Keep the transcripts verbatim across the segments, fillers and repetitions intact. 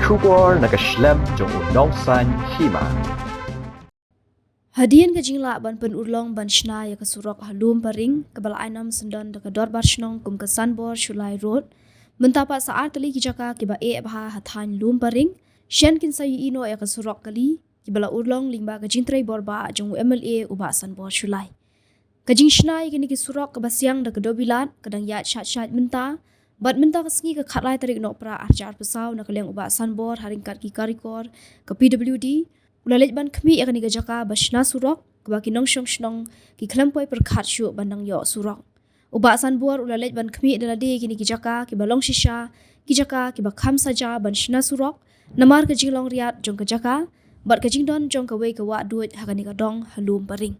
Khubor na ka shlem jong u nongsan hima. Hadien ka jinglah ban pynurlong ban shna ïa ka surok ha Lum Paring, kaba la ai nam syndon da ka Dorbar Shnong kum ka Sanbor Shullai Road, mynta pat sa ar tylli ki jaka kiba eh bha ha thaiñ Lum Paring, shen kin sa ïohi noh ïa ka surok kali, kiba la urlong lyngba ka jingtrei bor bah jong u M L A u Bah Sanbor Shullai. Ka jingshna ïa kine ki surok kaba siang da ka dohbilat ka dang ïaid shait shait mynta, bad mynta ka sngi ka khatlai tarik Nohprah arhajar arphew saw na ka liang u Bah Sanbor ha ryngkat ki karikor ka P W D, u la leit ban khmih ïa kane ka jaka ba shna surok, kaba ki nongshong shnong ki khlem poi pyrkhat shuh ban nang ïoh surok. U Bah Sanbor u la leit ban khmih da lade ïa kine ki jaka kiba long shisha, ki jaka kiba kham saja ban shna surok, namar ka jinglong riat jong ka jaka bad ka jingdon jong kawei ka wah duid ha kane ka dong ha Lum Paring.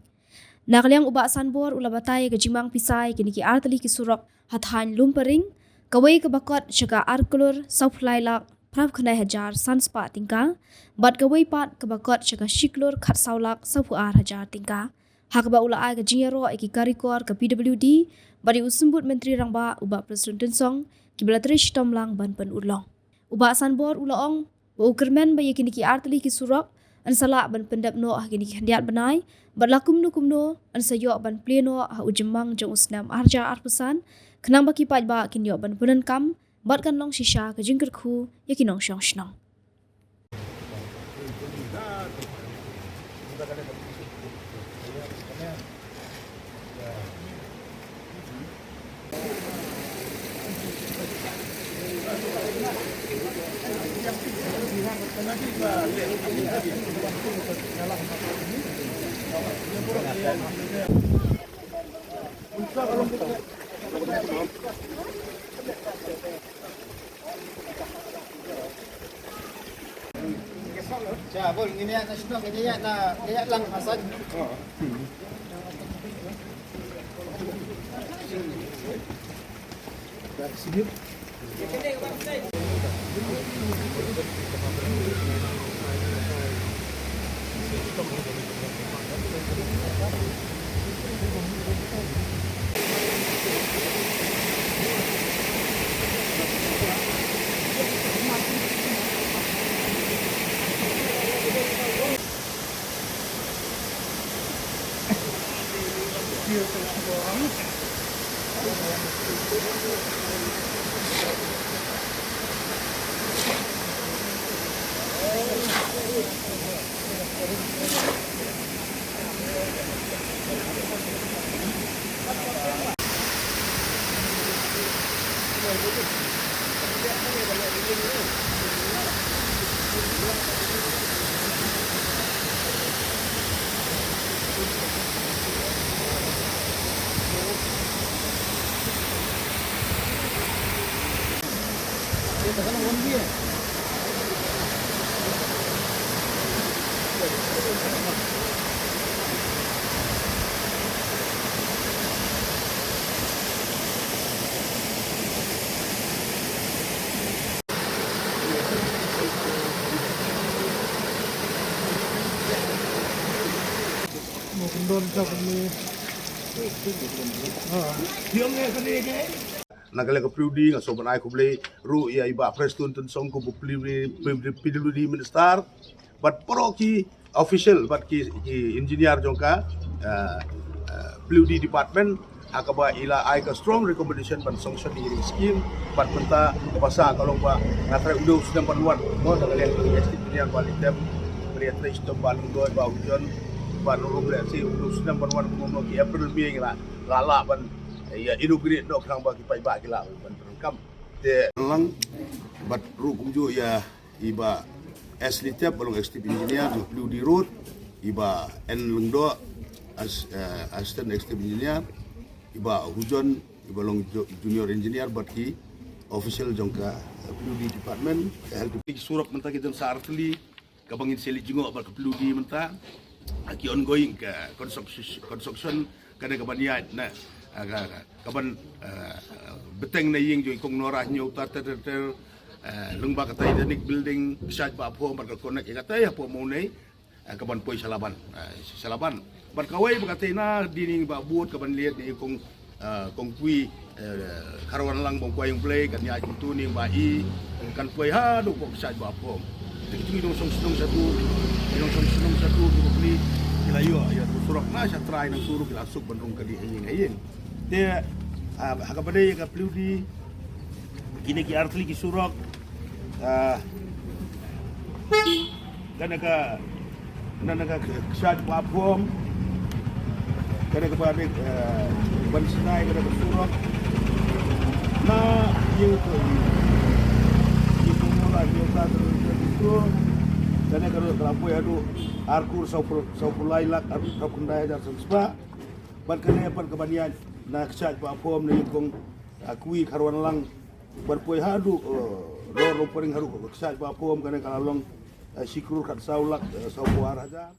Na ka liang u Bah Sanbor u la batai ïa ka jingmang pisa ïa kine ki ar tylli ki surok ha thaiñ Lum Paring, kawei kaba kot sha ka ar klur sawphew lai lak phra khyndai hajar san spah tyngka, bad kawei pat kaba kot sha ka shi klur khatsaw lak sawphew ar hajar tyngka. Ha kaba u la ai ka jingïaroh ïa ki karikor ka P W D bad ïa u Symbud Myntri Rangbah u Bah Prestone Tynsong, kiba la trei shitom lang ban pynurlong. U Bah Sanbor u la ong ba u kyrmen ba ïa kine ki ar tylli ki surok yn sa lah ban pyndep noh ha kine ki khyndiat bnai, bad la kumno kumno yn sa ïoh ban plie noh ha u Jymmang jong u snem arhajar arphew san, khnang ba ki paidbah kin ïoh ban pyndonkam bad kan long shisha ka jingkyrkhu ïa ki nongshong shnong. Cha, bol, ngin ïa na shnong, ngin ïa na, ngin ïa lang hasan. Na ka liang ka P W D nga sngewbha ban ai khublei ruh ïa i Bah Prestone Tynsong kum u P W D, P W D, P W D Minister, bad baroh ki official bad ki, ki engineer jong ka, eh, eh, P W D department, ha kaba i la ai ka strong recommendation ban sanction ïa kine ki scheme, bad mynta kaba sah ka long ba nga tharai u dei u snem ban wan, mo, na ka liang ki estimate engineer Bah Litem, Bah Litem, Bah Lyngdoh, Bah Hujon, Bah Nongrum, lehse u dei u snem ban wan, mo, mo, ki April, May ngi la, la lah ban, eh, ïa inaugurate noh khnang ba ki paidbah ki lah ban pyndonkam. Te lang bad ruh kumjuh ïa i Bah S Litep, ba long Executive Engineer jong P W D Road, i Bah N Lyngdoh, as-, eh, Assistant Executive Engineer, i Bah Hujon, i ba long ju-, Junior Engineer, bad ki official jong ka, eh, P W D Department, ka health. Ki surok mynta ki don sa ar tylli, kaba ngin sa leit jngoh bad ka P W D mynta, ah, ki ongoing ka construction, construction, kane kaban ïaid na, ah, ka, ka, kaban, ah, bteng na ïing jong i Kong Nora Hynñiewta ter ter ter, ah, lyngba katai Danic Building, Kshai Bah Pho, bad ka connect ïa katai hapoh Mawlai, ah, kaban poi sha Laban, ah, sha Laban. Bad kawei ba katai na dini ba bud kaban leit na i Kong, ah, Kong Pui, Kharwan lang bong kwai ing play kan ïa kumtu ni ba i kan poi ha du bok sat ba pom. Ti ki nong song snong satu, nong song snong satu ki bok ni ki la ïoh ïoh tu surok na sha trai nang suru ki la suk ban rung ka di haying haying. Te ha ka badai ka pliu di kini ki artli ki surok. Kane ka kane ka ksat ba pom. Kane ka ba dik ban sinai kane ka surok. Na yu ko yu ko mora yu ka tu. Kane ka ro ka poi adu arkur sau pulai lak arkur kundai dar sang spa. Ban kane ban ka ban yan na ksat ba pom na yu kong akui kharwan lang. Ban poi hadu ro ro pering hadu ksat ba pom kane ka long sikrur kat sau lak sau puar hajar.